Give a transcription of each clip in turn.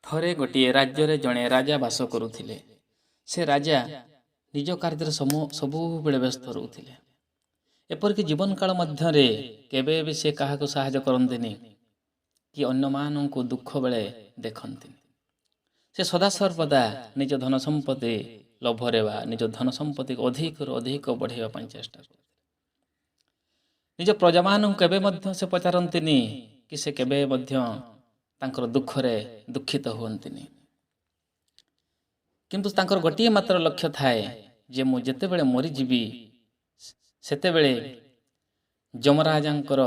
ଥରେ ଗୋଟିଏ ରାଜ୍ୟରେ ଜଣେ ରାଜା ବାସ କରୁଥିଲେ। ସେ ରାଜା ନିଜ କାର୍ଯ୍ୟରେ ସବୁବେଳେ ବ୍ୟସ୍ତ ରହୁଥିଲେ। ଏପରିକି ଜୀବନକାଳ ମଧ୍ୟରେ କେବେ ବି ସେ କାହାକୁ ସାହାଯ୍ୟ କରନ୍ତିନି କି ଅନ୍ୟମାନଙ୍କୁ ଦୁଃଖ ବେଳେ ଦେଖନ୍ତିନି। ସେ ସଦାସର୍ବଦା ନିଜ ଧନ ସମ୍ପତ୍ତି ଲୋଭରେ ବା ନିଜ ଧନ ସମ୍ପତ୍ତିକୁ ଅଧିକରୁ ଅଧିକ ବଢ଼ାଇବା ପାଇଁ ଚେଷ୍ଟା କରୁଥିଲେ। ନିଜ ପ୍ରଜାମାନଙ୍କୁ କେବେ ମଧ୍ୟ ସେ ପଚାରନ୍ତିନି କି ସେ କେବେ ମଧ୍ୟ ତାଙ୍କର ଦୁଃଖରେ ଦୁଃଖିତ ହୁଅନ୍ତିନି। କିନ୍ତୁ ତାଙ୍କର ଗୋଟିଏ ମାତ୍ର ଲକ୍ଷ୍ୟ ଥାଏ ଯେ ମୁଁ ଯେତେବେଳେ ମରିଯିବି, ସେତେବେଳେ ଯମରାଜାଙ୍କର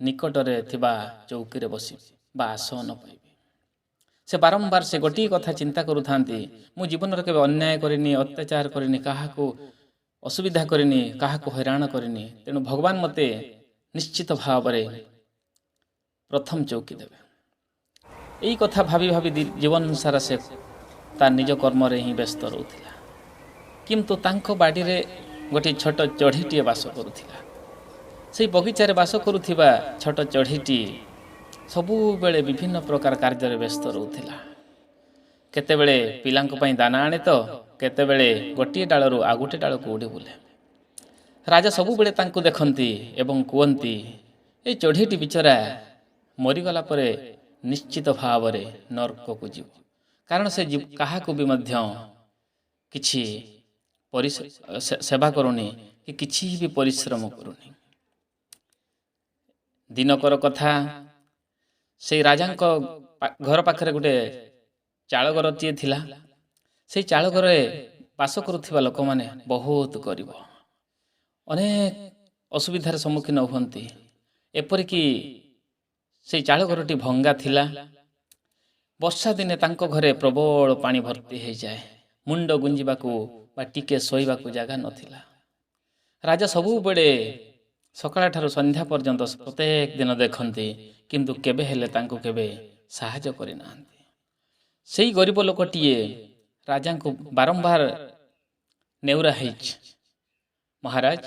ନିକଟରେ ଥିବା ଚୌକିରେ ବସିବି ବା ଆସନ ପାଇବି। ସେ ବାରମ୍ବାର ସେ ଗୋଟିଏ କଥା ଚିନ୍ତା କରୁଥାନ୍ତି, ମୁଁ ଜୀବନରେ କେବେ ଅନ୍ୟାୟ କରିନି, ଅତ୍ୟାଚାର କରିନି, କାହାକୁ ଅସୁବିଧା କରିନି, କାହାକୁ ହଇରାଣ କରିନି। ତେଣୁ ଭଗବାନ ମୋତେ ନିଶ୍ଚିତ ଭାବରେ ପ୍ରଥମ ଚୌକି ଦେବେ। ଏଇ କଥା ଭାବି ଭାବି ଜୀବନ ସାରା ସେ ତା ନିଜ କର୍ମରେ ହିଁ ବ୍ୟସ୍ତ ରହୁଥିଲା। କିନ୍ତୁ ତାଙ୍କ ବାଡ଼ିରେ ଗୋଟିଏ ଛୋଟ ଚଢ଼େଇଟିଏ ବାସ କରୁଥିଲା। ସେଇ ବଗିଚାରେ ବାସ କରୁଥିବା ଛୋଟ ଚଢ଼େଇଟି ସବୁବେଳେ ବିଭିନ୍ନ ପ୍ରକାର କାର୍ଯ୍ୟରେ ବ୍ୟସ୍ତ ରହୁଥିଲା। କେତେବେଳେ ପିଲାଙ୍କ ପାଇଁ ଦାନା ଆଣେ ତ କେତେବେଳେ ଗୋଟିଏ ଡାଳରୁ ଆଉ ଗୋଟିଏ ଡାଳକୁ ଉଡ଼ି ବୁଲେ। ରାଜା ସବୁବେଳେ ତାଙ୍କୁ ଦେଖନ୍ତି ଏବଂ କୁହନ୍ତି, ଏ ଚଢ଼େଇଟି ବିଚରା ମରିଗଲା ପରେ ନିଶ୍ଚିତ ଭାବରେ ନର୍କକୁ ଯିବ, କାରଣ ସେ କାହାକୁ ବି ମଧ୍ୟ କିଛି ସେବା କରୁନି କି କିଛି ବି ପରିଶ୍ରମ କରୁନି। ଦିନକର କଥା, ସେଇ ରାଜାଙ୍କ ଘର ପାଖରେ ଗୋଟେ ଚାଳଘରଟିଏ ଥିଲା। ସେଇ ଚାଳଘରେ ବାସ କରୁଥିବା ଲୋକମାନେ ବହୁତ ଗରିବ, ଅନେକ ଅସୁବିଧାର ସମ୍ମୁଖୀନ ହୁଅନ୍ତି। ଏପରିକି ସେଇ ଚାଳଘରଟି ଭଙ୍ଗା ଥିଲା। ବର୍ଷା ଦିନେ ତାଙ୍କ ଘରେ ପ୍ରବଳ ପାଣି ଭର୍ତ୍ତି ହେଇଯାଏ। ମୁଣ୍ଡ ଗୁଞ୍ଜିବାକୁ ବା ଟିକେ ଶୋଇବାକୁ ଜାଗା ନଥିଲା। ରାଜା ସବୁବେଳେ ସକାଳଠାରୁ ସନ୍ଧ୍ୟା ପର୍ଯ୍ୟନ୍ତ ପ୍ରତ୍ୟେକ ଦିନ ଦେଖନ୍ତି, କିନ୍ତୁ କେବେ ହେଲେ ତାଙ୍କୁ କେବେ ସାହାଯ୍ୟ କରିନାହାନ୍ତି। ସେଇ ଗରିବ ଲୋକଟିଏ ରାଜାଙ୍କୁ ବାରମ୍ବାର ନେହୁରା ହେଇଛି, ମହାରାଜ,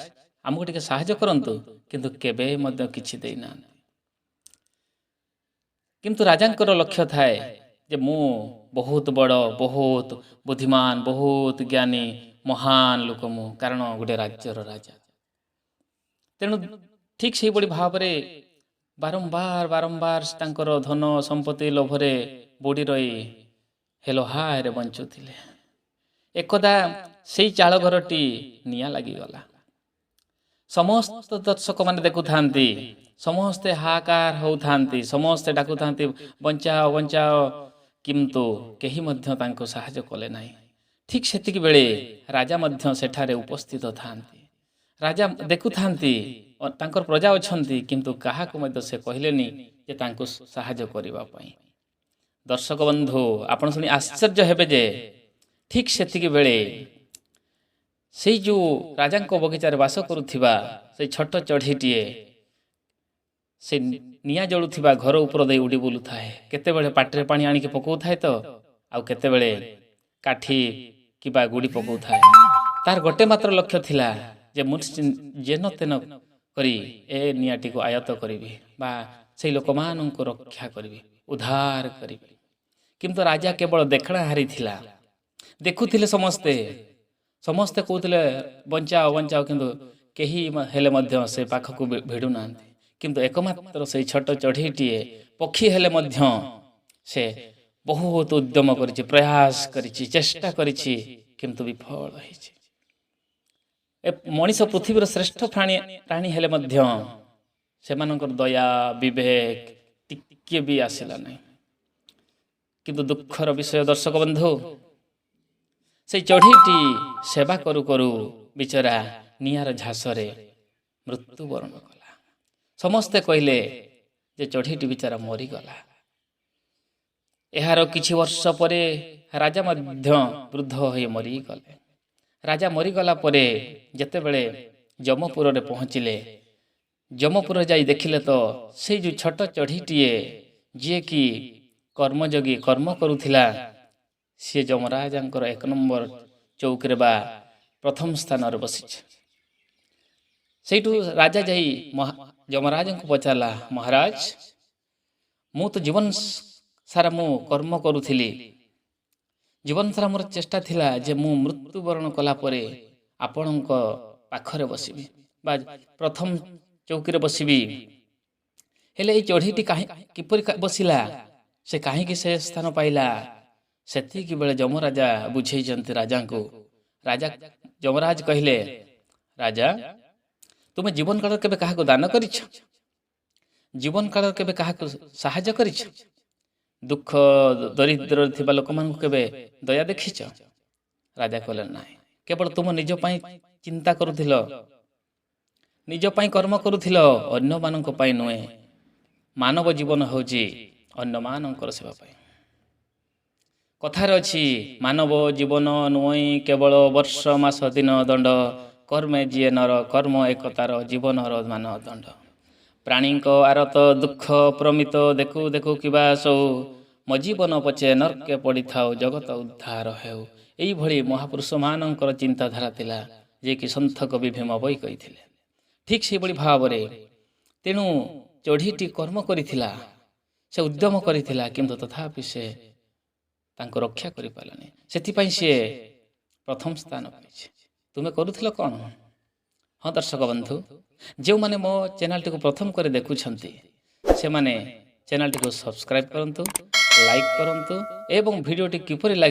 ଆମକୁ ଟିକେ ସାହାଯ୍ୟ କରନ୍ତୁ। କିନ୍ତୁ କେବେ ମଧ୍ୟ କିଛି ଦେଇନାହାନ୍ତି। କିନ୍ତୁ ରାଜାଙ୍କର ଲକ୍ଷ୍ୟ ଥାଏ ଯେ ମୁଁ ବହୁତ ବଡ଼, ବହୁତ ବୁଦ୍ଧିମାନ, ବହୁତ ଜ୍ଞାନୀ, ମହାନ ଲୋକ ମୁଁ, କାରଣ ଗୋଟେ ରାଜ୍ୟର ରାଜା। ତେଣୁ ଠିକ୍ ସେଇଭଳି ଭାବରେ ବାରମ୍ବାର ବାରମ୍ବାର ତାଙ୍କର ଧନ ସମ୍ପତ୍ତି ଲୋଭରେ ବୁଡ଼ି ରହି ହେଲୋହାୟରେ ବଞ୍ଚୁଥିଲେ। ଏକଦା ସେଇ ଚାଳ ଘରଟି ନିଆଁ ଲାଗିଗଲା। ସମସ୍ତ ଦର୍ଶକମାନେ ଦେଖୁଥାନ୍ତି, ସମସ୍ତେ ହାହାକାର ହେଉଥାନ୍ତି, ସମସ୍ତେ ଡାକୁଥାନ୍ତି, ବଞ୍ଚାଅ, ବଞ୍ଚାଅ। କିନ୍ତୁ କେହି ମଧ୍ୟ ତାଙ୍କୁ ସାହାଯ୍ୟ କଲେ ନାହିଁ। ଠିକ୍ ସେତିକି ବେଳେ ରାଜା ମଧ୍ୟ ସେଠାରେ ଉପସ୍ଥିତ ଥାନ୍ତି। ରାଜା ଦେଖୁଥାନ୍ତି ତାଙ୍କର ପ୍ରଜା ଅଛନ୍ତି, କିନ୍ତୁ କାହାକୁ ମଧ୍ୟ ସେ କହିଲେନି ଯେ ତାଙ୍କୁ ସାହାଯ୍ୟ କରିବା ପାଇଁ। ଦର୍ଶକ ବନ୍ଧୁ, ଆପଣ ଶୁଣି ଆଶ୍ଚର୍ଯ୍ୟ ହେବେ ଯେ ଠିକ୍ ସେତିକି ବେଳେ ସେଇ ଯେଉଁ ରାଜାଙ୍କ ବଗିଚାରେ ବାସ କରୁଥିବା ସେଇ ଛୋଟ ଚଢ଼େଇଟିଏ ସେ ନିଆଁ ଜଳୁଥିବା ଘର ଉପର ଦେଇ ଉଡ଼ି ବୁଲୁଥାଏ। କେତେବେଳେ ପାଟିରେ ପାଣି ଆଣିକି ପକାଉଥାଏ ତ ଆଉ କେତେବେଳେ କାଠି କିମ୍ବା ଗୁଡ଼ି ପକାଉଥାଏ। ତାର ଗୋଟେ ମାତ୍ର ଲକ୍ଷ୍ୟ ଥିଲା ଯେ ମୁଁ ଯେନ ତେନ କରି ଏ ନିଆଁଟିକୁ ଆୟତ୍ତ କରିବି ବା ସେଇ ଲୋକମାନଙ୍କୁ ରକ୍ଷା କରିବି, ଉଦ୍ଧାର କରିବି। କିନ୍ତୁ ରାଜା କେବଳ ଦେଖଣାହାରି ଥିଲା। ଦେଖୁଥିଲେ ସମସ୍ତେ, ସମସ୍ତେ କହୁଥିଲେ, ବଞ୍ଚାଅ, ବଞ୍ଚାଅ। କିନ୍ତୁ କେହି ହେଲେ ମଧ୍ୟ ସେ ପାଖକୁ ଭିଡ଼ୁନାହାନ୍ତି। କିନ୍ତୁ ଏକମାତ୍ର ସେଇ ଛୋଟ ଚଢ଼େଇଟିଏ, ପକ୍ଷୀ ହେଲେ ମଧ୍ୟ ସେ ବହୁତ ଉଦ୍ୟମ କରିଛି, ପ୍ରୟାସ କରିଛି, ଚେଷ୍ଟା କରିଛି, କିନ୍ତୁ ବିଫଳ ହେଇଛି। ଏ ମଣିଷ ପୃଥିବୀର ଶ୍ରେଷ୍ଠ ପ୍ରାଣୀ ହେଲେ ମଧ୍ୟ ସେମାନଙ୍କର ଦୟା, ବିବେକ ଟିକିଏ ବି ଆସିଲା ନାହିଁ। କିନ୍ତୁ ଦୁଃଖର ବିଷୟ ଦର୍ଶକ ବନ୍ଧୁ, ସେଇ ଚଢ଼େଇଟି ସେବା କରୁ କରୁ ବିଚରା ନିଆଁର ଝାସରେ ମୃତ୍ୟୁବରଣ କଲା। ସମସ୍ତେ କହିଲେ ଯେ ଚଢ଼େଇଟି ବିଚାରା ମରିଗଲା। ଏହାର କିଛି ବର୍ଷ ପରେ ରାଜା ମଧ୍ୟ ବୃଦ୍ଧ ହୋଇ ମରିଗଲେ। ରାଜା ମରିଗଲା ପରେ ଯେତେବେଳେ ଯମପୁରରେ ପହଞ୍ଚିଲେ, ଯମପୁର ଯାଇ ଦେଖିଲେ ତ ସେଇ ଯେଉଁ ଛୋଟ ଚଢ଼େଇଟିଏ, ଯିଏକି କର୍ମଯୋଗୀ କର୍ମ କରୁଥିଲା, ସିଏ ଯମରାଜାଙ୍କର ଏକ ନମ୍ବର ଚୌକିରେ ବା ପ୍ରଥମ ସ୍ଥାନରେ ବସିଛି। ସେଇଠୁ ରାଜା ଯାଇ ଯମରାଜଙ୍କୁ ପଚାରିଲା, ମହାରାଜ, ମୁଁ ତ ଜୀବନ ସାରା ମୁଁ କର୍ମ କରୁଥିଲି। ଜୀବନ ସାରା ମୋର ଚେଷ୍ଟା ଥିଲା ଯେ ମୁଁ ମୃତ୍ୟୁବରଣ କଲା ପରେ ଆପଣଙ୍କ ପାଖରେ ବସିବି ବା ପ୍ରଥମ ଚୌକିରେ ବସିବି। ହେଲେ ଏଇ ଚଢ଼େଇଟି କାହିଁ କିପରି ବସିଲା? ସେ କାହିଁକି ସେ ସ୍ଥାନ ପାଇଲା? ସେତିକି ବେଳେ ଯମରାଜା ବୁଝେଇଛନ୍ତି ରାଜାଙ୍କୁ। ରାଜା ଯମରାଜ କହିଲେ, ରାଜା, ତୁମେ ଜୀବନ କାଳରେ କେବେ କାହାକୁ ଦାନ କରିଛ? ଜୀବନ କାଳରେ କେବେ କାହାକୁ ସାହାଯ୍ୟ କରିଛ? ଦୁଃଖ ଦରିଦ୍ରରେ ଥିବା ଲୋକମାନଙ୍କୁ କେବେ ଦୟା ଦେଖିଛ? ରାଜା କହିଲେ, ନାହିଁ। କେବଳ ତୁମ ନିଜ ପାଇଁ ଚିନ୍ତା କରୁଥିଲ, ନିଜ ପାଇଁ କର୍ମ କରୁଥିଲ, ଅନ୍ୟମାନଙ୍କ ପାଇଁ ନୁହେଁ। ମାନବ ଜୀବନ ହେଉଛି ଅନ୍ୟମାନଙ୍କର ସେବା ପାଇଁ। କଥାରେ ଅଛି, ମାନବ ଜୀବନ ନୁହେଁ କେବଳ ବର୍ଷ ମାସ ଦିନ ଦଣ୍ଡ, କର୍ମେ ଯିଏ ନର କର୍ମ ଏକତାର ଜୀବନର ମାନଦଣ୍ଡ। ପ୍ରାଣୀଙ୍କ ଆରତ ଦୁଃଖ ପ୍ରମିତ ଦେଖୁ ଦେଖୁ କିବା ସଉ, ମୋ ଜୀବନ ପଛେ ନର୍କେ ପଡ଼ିଥାଉ, ଜଗତ ଉଦ୍ଧାର ହେଉ। ଏଇଭଳି ମହାପୁରୁଷମାନଙ୍କର ଚିନ୍ତାଧାରା ଥିଲା, ଯିଏକି ସନ୍ଥ କବି ଭୀମ ଭୋଇ କହିଥିଲେ। ଠିକ୍ ସେହିଭଳି ଭାବରେ ତେଣୁ ଚଢ଼େଇଟି କର୍ମ କରିଥିଲା, ସେ ଉଦ୍ୟମ କରିଥିଲା, କିନ୍ତୁ ତଥାପି ସେ ତାଙ୍କୁ ରକ୍ଷା କରିପାରିଲାନି। ସେଥିପାଇଁ ସିଏ ପ୍ରଥମ ସ୍ଥାନ ପାଇଛି। ତୁମେ କରୁଥିଲ କ'ଣ? ହଁ ଦର୍ଶକ ବନ୍ଧୁ, ଯେଉଁମାନେ ମୋ ଚ୍ୟାନେଲଟିକୁ ପ୍ରଥମ କରି ଦେଖୁଛନ୍ତି, ସେମାନେ ଚ୍ୟାନେଲଟିକୁ ସବସ୍କ୍ରାଇବ୍ କରନ୍ତୁ, ଲାଇକ୍ କରନ୍ତୁ ଏବଂ ଭିଡ଼ିଓଟି କିପରି ଲାଗେ